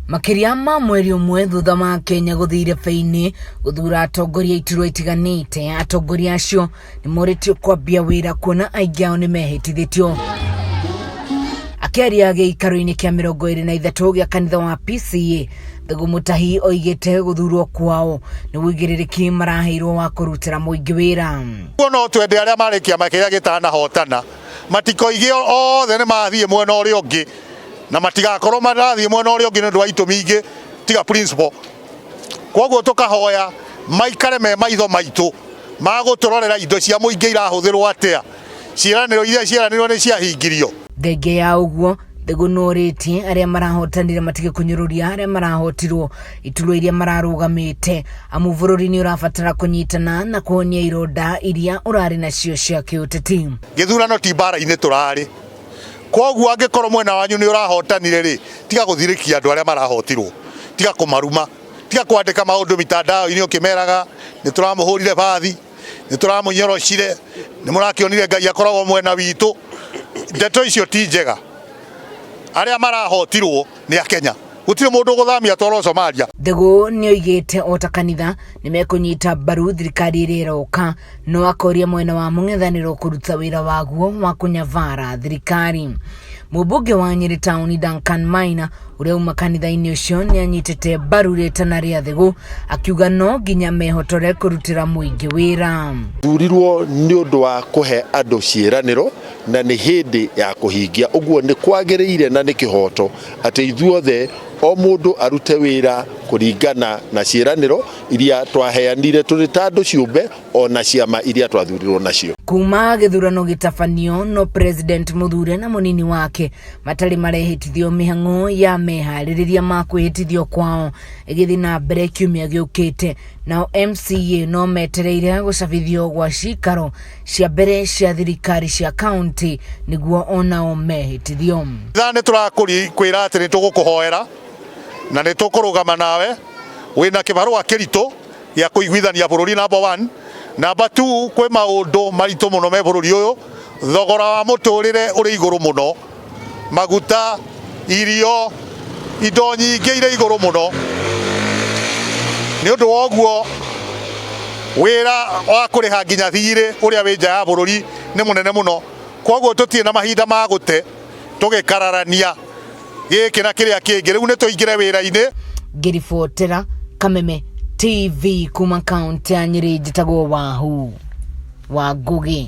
Makĩria ma mweri ũmwe thutha wa Kenya gũthiĩ irebe-inĩ gũthura atongoria a iturwa itiganĩte, atongoria acio nĩ morĩtio kwambia wĩra kuona aingĩ ao nĩ mehĩtithĩtio. Akĩaria gĩikaro-inĩ kĩa 23 gĩa kanitha wa PCEA, Thũgũ Mutahi oigĩte gũthurwo kwao nĩ ũigĩrĩrĩki maraheirwo wa kũrutĩra mũingĩ wĩra. Ũguo no twende arĩa marĩ kĩama kĩrĩa gĩtanahotana matikoige othe nĩ mathiĩ mwena ũrĩa ũngĩ na matigakorwo marathiĩ mwena ũrĩa ũngĩ nĩ ũndũ wa itũmi ingĩ tiga principle. Koguo tũkahoya maikare me maitho maitũ ma gũtũrorera indo cia mũingĩ irahũthĩrwo atĩa, ciĩranĩro iria cieranĩirwo nĩ ciahingirio. Thengia ya ũguo, Thĩgũ nĩorĩtie arĩa marahotanire matige kũnyũrũria arĩa marahotirwo iturwa iria mararũgamĩte amu bũrũri nĩ ũrabatara kũnyitana na kũhonia ironda iria ũrarĩ nacio cia kĩũteti. Gĩthurano ti mbara-inĩ tũrarĩ, koguo angĩkorwo mwena wanyu nĩ ũrahotanire rĩ, tiga gũthirĩkia andũ arĩa marahotirwo, tiga kũmaruma, tiga kwandĩka maũndũ mitandao-inĩ ũkĩmeraga nĩ tũramũhũrire bathi, nĩ tũramũnyorocire, nĩ mũrakĩonire Ngai akoragwo mwena witũ. Ndeto icio ti njega. Arĩa marahotirwo nĩ Akenya, gũtirĩ mũndũ ũgũthamia atwarwo Somalia. Thĩgũ nĩoigĩte ota kanitha nĩmekũnyita mbaru thirikari ĩrĩa ĩroka no akoria mwena wa mũng'ethanĩro kũruta wĩra waguo wa kũnyabara thirikari. Mũmbunge wa Nyĩrĩ taũni Duncan Maina ũrĩa uma kanitha-inĩ ũcio nĩanyitĩte mbaru rĩtana rĩa Thĩgũ akiuga no nginya mehotore kũrutĩra mũingĩ wĩra. Thurirwo nĩ ũndũ wa kũhe andũ ciĩranĩro na nĩ hĩndĩ ya kũhingia. Ũguo nĩ kwagĩrĩire na nĩ kĩhoto atĩ ithuothe o mũndũ arute wĩra kũringana na ciĩranĩro iria twaheanire tũrĩ ta andũ ciũmbe o na ciama iria twathurirwo nacio. Kuma gĩthurano gĩtabanio no President Mũthure na mũnini wake matarĩ marehĩtithio mĩhang'o ya meharĩrĩria ma kwĩhĩtithio kwao ĩgĩthiĩ na mbere kiumia gĩũkĩte. Nao MCA no metereire gũcabithio gwa cikaro cia mbere cia thirikari cia kaunti nĩguo onao mehĩtithio. Thaa nĩ tũrakwĩra atĩ nĩ tũgũkũhoera na nĩ tũkũrũgama nawe wĩna kĩbarũa kĩritũ gĩa kũiguithania bũrũri number one. Number two, kwĩ maũndũ maritũ mũno me bũrũri ũyũ, thogora wa mũtũrĩre ũrĩ igũrũ mũno, maguta, irio, indo nyingĩ irĩ igũrũ mũno. Nĩ ũndũ wa ũguo wĩra wa kũrĩha nginya thirĩ ũrĩa wĩ nja ya bũrũri nĩ mũnene mũno, koguo tũtirĩ na mahinda ma gũte tũgĩkararania gĩkĩ na kĩrĩa kĩngĩ, rĩu nĩ tũingĩre wĩra-inĩ. Ngĩribotera Kameme TV kuma kaunti ya Nyĩrĩ, njĩtagwo Wahu wa Ngũgĩ.